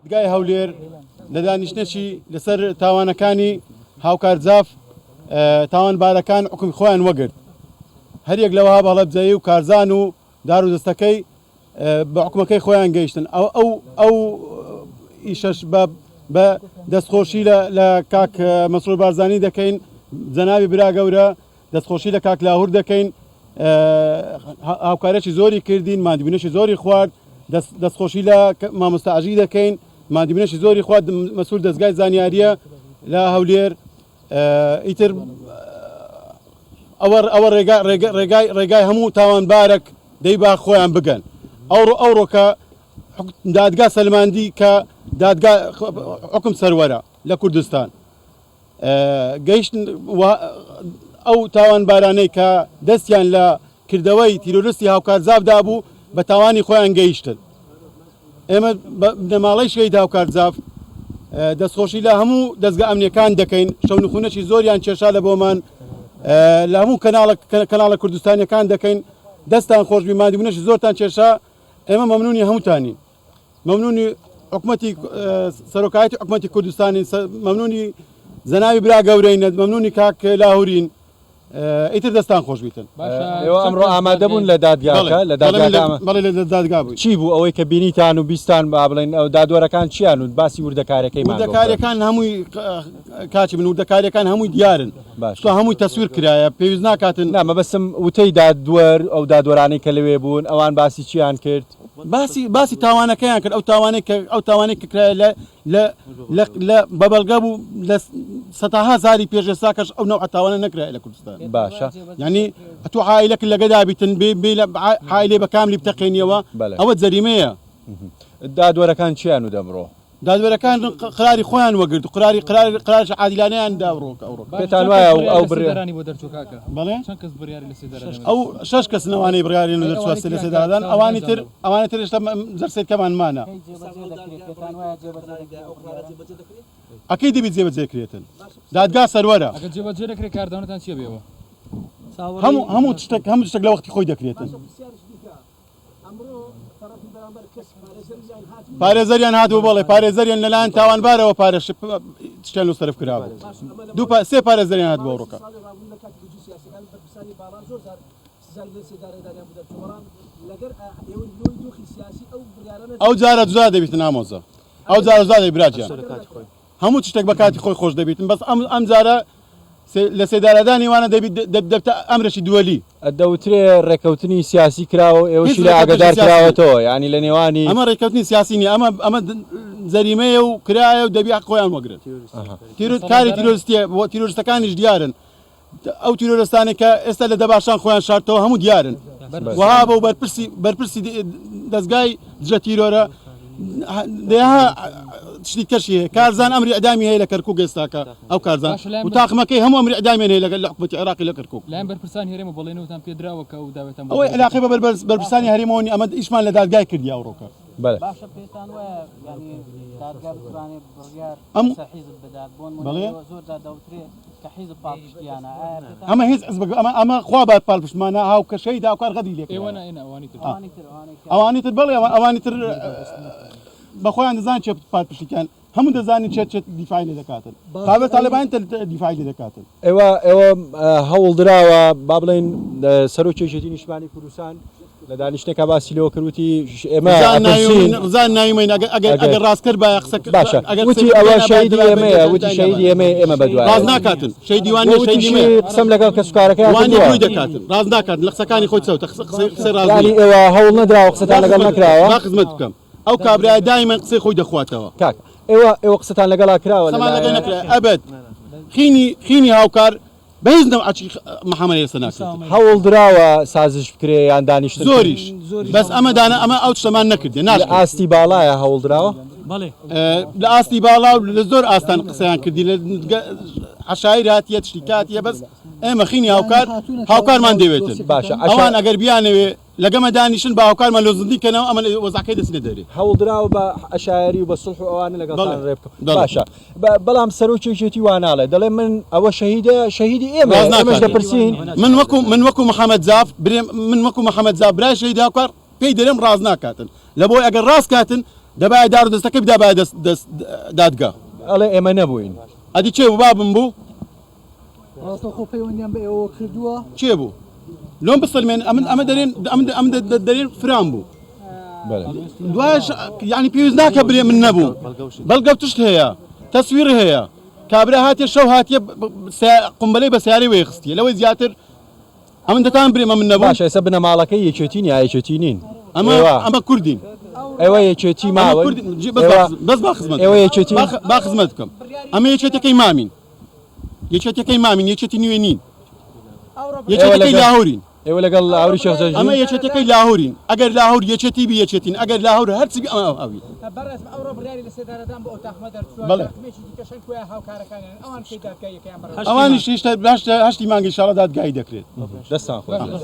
دادگای هەولێر لە دانیشتنێکی لەسەر تاوانەکانی هاوکار جاف تاوانبارەکان حوکمی خۆیان وەگرت. هەریەک لە وەهاب هەڵەبجەیی و کارزان و دار و دەستەکەی بە حوکمەکەی خۆیان گەیشتن. ئەو ئەو ئەو ئیشەش بە بە دەستخۆشی لە لە کاک مەسرور بارزانی دەکەین، جەنابی برا گەورە دەستخۆشی لە کاک لاهور دەکەین، هاوکارێکی زۆری کردین، ماندووبوونێکی زۆری خوارد، دەستخۆشی لە مامۆستا ئەژی دەکەین، ماندووبوونێکی زۆری خوارد، مەسول دەزگای زانیاریە لە هەولێر. ئیتر ئەوە ئەوە ڕێگا ڕێگای ڕێگای هەموو تاوانبارەک دەی با خۆیان بگەن. ئەوڕۆ ئەوڕۆکە دادگا سەلماندی کە دادگا حکم سەروەرە لە کوردستان. گەیشتن ئەو تاوانبارانەی کە دەستیان لە کردەوەی تیرۆرستی هاوکار جاف دابوو بە تاوانی خۆیان گەیشتن. ئێمە بنەماڵەی شەهید هاوکار جاف دەستخۆشی لە هەموو دەزگا ئەمنیەکان دەکەین، شەونخونەکی زۆریان کێشا لە بۆمان، لە هەموو کەناڵە کوردستانیەکان دەکەین. دەستان خۆشبی، ماندووبوونەکی زۆرتان کێشا، ئێمە مەمنونی هەمووتانین. مەمنونی حکومەتی سەرۆکایەتی حکومەتی کوردستانین، مەمنونی زەناوی برا گەورەین، مەمنونی کاک لاهورین. ئیتر دەستان خۆش بیتن. ئێوە ئەمڕۆ ئامادە بوون لە دادگاکە؟ لە دادگاکە بەڵێ لە دادگا بووین. چی بوو ئەوەی کە بینیتان و بیستان با بڵێن ئەو دادوەرەکان چیان وت؟ باسی وردەکاریەکەیمان بۆ بکە. وردەکاریەکان هەمووی کاکی من وردەکاریەکان هەمووی دیارن. باشە. چونکە هەمووی تەسویر کرایە پێویست ناکاتن. نا مەبەستم وتەی دادوەر ئەو دادوەرانەی کە لەوێ بوون ئەوان باسی چیان کرد؟ باسی باسی تاوانەکەیان کرد ئەو تاوانەی کە ئەو تاوانەی کە کرایە لە لە لە لە بە بەڵگە بوو لە سەتاها زاری پێش ئێستاکەش ئەو نەوعە تاوانە نەکرایە لە کوردستان. باشە. یعنی ئەتوو عائیلەک لەگەدا بیتن بێ بێ لە عائیلەی بە کاملی بتەقێنیەوە ئەوە جەریمەیە. دادوەرەکان چیان وت ئەمڕۆ؟ دادوەرەکان قراری خۆیان وەگرت و قراری قراری قرارێکی عادیلانەیان دا ئەوڕۆکە ئەوڕۆکە. پێتان وایە ئەو ئەو بڕ. بەڵێ ئەو شەش کەسن ئەوانەی بڕیاریان لۆ دەرچووە لە سێدارەدان ئەوانی تر ئەوانی تر هێشتا جەرسەی کەمان مانە. ئەکەی دەبی جێبەجێ کرێتن دادگا سەروەرە. هەموو هەموو شتێک هەموو شتێک لە وەختی خۆی دەکرێتن. پارێزەریان هاتبوو بەڵێ پارێزەریان لەلایەن تاوانبارەوە پارە شتیان لۆ سەرف کرابوو دوو سێ پارێزەریان هاتبوو ئەوڕۆکە. ئەو جارە جودا دەبیتن ئامۆزا ئەو جارە جودا دەبی براجیان هەموو شتێک بە کاتی خۆی خۆش دەبیتن بەس ئەم ئەم جارە لە سێدارەدانی وانە دەبیت دەبتە ئەمرێکی دووەلی. دەوترێ ڕێکەوتنی سیاسی کراوە و ئێوەشی هیچ لێ ڕێکەوتنێکی ئاگەدار سیاسی نییە. کراوەتەوە یانی لە نێوانی. ئەمە ڕێکەوتنی سیاسی نییە ئەمە ئەمە جەریمەیە و کرایە و دەبی حەق خۆیان وەگرن. تیرۆر کاری تیرۆریستیە و تیرۆریستەکانیش دیارن. ئەو تیرۆرستانەی کە ئێستا لە دەباشان خۆیان شاردتەوە هەموو دیارن. وەها بە و بەرپرسی بەرپرسی دەزگای دژە تیرۆرە دەیەها شتی کەشی هەیە. کارزان ئەمری ئیعدامی هەیە لە کەرکوک ئێستاکە ئەو کارزان و تاقمەکەی هەموو ئەمری ئیعدامیان هەیە لە حکومەتی عێراقی لە کەرکوک. لایەن بەرپرسانی هەرێمەوە بەڵێنەوەتان پێدراوە کە ئەو داوێتان بۆ ئەوەی جێبەجێ عیلاقەی بە بەرپرسانی هەرێمەوە نیە ئەمە ئیشمان لە دادگای کردیە ئەوڕۆکە. بەلێ. باشە پێتان وایە یانی دادگا بتوانێت بڕیار ئەم لەسەر حیزب بدات بۆ نمونە بەڵێ. ئێوە زۆر جار دەوترێ کە حیزب پاڵپشتیانە ئایا پێتان ئەمە هیچ حزبێک ئەمە ئەمە خوا بە پاڵپشتمانە هاوکە شەهید هاوکار غەدری لێ ئێوە کرایە. نا ئێ نا ئەوانی تر. ئەوانی تر ئەوانەی کە ئەوانی تر بەڵێ ئەوانی تر بە خۆیان دەزانن کێ پاڵپشتیان هەموو دەزانین چێ چێ دیفاعی لێ دەکاتن تابێ تاالبان دیفاعی لێ دەکاتن. ئێوە ئێوە هەوڵ دراوە با بڵێین سەرۆکی یەکێتی نیشتمانی کوردستان لە دانیشتێکا باسی لەوە کرد وتی ئێمە ئەپرسین ڕزان نایمەین ئەگەر ئەگەر ئەگەر ڕاستکەر بایە قسە باشە ئەگەر وتی ئەوە شەهیدی ئێمەیە وتی شەهیدی ئێمەیە ئێمە بەدوای ڕاست ناکاتن شەهیدی وان نییە شەهیدی وتیشی ئێمەیە قسەم لەگەڵ کەسوکارەکەیان وان نییە کردووە دووی دەکاتن ڕاست ناکاتن لە قسەکانی خۆی چەوتە قسە قسەی قسەی ڕاست یانی نییە ئێوە هەوڵ نەدراوە قسەتان با لەگەڵ خزمەت نەکراوە با خزمەت بکەم ئەو کابرایە دایمەن قسەی خۆی دەخواتەوە. کاک ئێوە ئێوە قسەتان لەگەڵا کراوە قسەمان لەگەڵ لەلایەن. نەکرا ئەبەد خینی خینی هاوکار بە هیچ نەوعەکی محامەلەی لەسەر ناکرێت. هەوڵ دراوە سازش بکرێ یان دانیشتن بکرێ؟ زۆریش بەس ئەمە دانە ئەمە ئەو شتەمان نەکردێ لە ناشکرێت. ئاستی باڵایە هەوڵ دراوە؟ لە ئاستی باڵا و لە زۆر ئاستان قسەیان کردی لە عەشایر هاتیە شتی کاتیە بەس ئێمە خینی هاوکار هاوکارمان دەوێتن باشە ئەوان ئەگەر بیانەوێ لەگەمە دانیشن با هاوکارمان لۆ زندی کەنەوە ئەمە وەزعەکەی دەچنە دەرێ. هەوڵدراوە بە عەشایەری و بە سوڵح و ئەوانە لەگەڵتان بەڵێ ڕێ بکەون. بەڵێ. باشە بەڵام سەرۆکی یەکێتی وا ناڵێ دەڵێ من ئەوە شەهیدە شەهیدی ئێمەیە ڕاست ئێمەش ناکات. دەپرسین. من وەکو من وەکو محەمەد جاف برێم من وەکو محەمەد جاف برای شەهید هاوکار پێی دەرێم ڕاست ناکاتن لەبۆی ئەگەر ڕاست کاتن دەبایە دار و دەستەکەی بدابایە دەست دەست دادگا. ئەڵێ ئێمە نەبووین. ئەدی کێ بوو بابم بوو؟ ڕاستەوخۆ پەیوەندیان بە ئێوەوە کردووە؟ کێ بوو؟ لۆم بسەلمێن ئەمن ئەمە دەرێن ئەمن ئەمن دەرێن فران بوو. بەلێ. دوایش یعنی پێویست ناکە برێ من نەبووم. بەڵگە و تشت هەیە. تەسویر هەیە. کابرا هاتیە شەو هاتیە قومبەلەی بە سیارەی وێ خستیە لەوەی زیاتر ئەمن دەتان برێم ئەمن نەبووم. باشە ئێستا بنەماڵەکەی یەکێتین یا یەکێتی نین؟ ئەمە ئەمە کوردین. ئێوە یەکێتی ماون؟ بەس با خزمەت ئێوە یەکێتی با خزمەت بکەم. ئەمە یەکێتەکەی مامین. یەکێتەکەی مامین یەکێتی نوێ نین. یەکێتەکەی لاهورین. ئێوە لەگەڵ لاهوری شێخ جەنگی؟ ئەمە یەکێتەکەی لاهورین. ئەگەر لاهور یەکێتی بی یەکێتین ئەگەر لاهور هەرچی بی ئەمە ئەوین. بەڕێز ئەوڕۆ بڕیاری لە سێدارەدان بۆ ئەو تاقمە دەرچووە بەڵێ. تاقمێکی دیکەش هەن کوایە هاوکارەکانیانن ئەوان کەی دادگاییەکەیان بەڕێوە دەبەن؟ ئەوانیش هێشتا هەشتی مانگ ئینشاڵڵا دادگایی دەکرێت. دەستان خۆش بێت.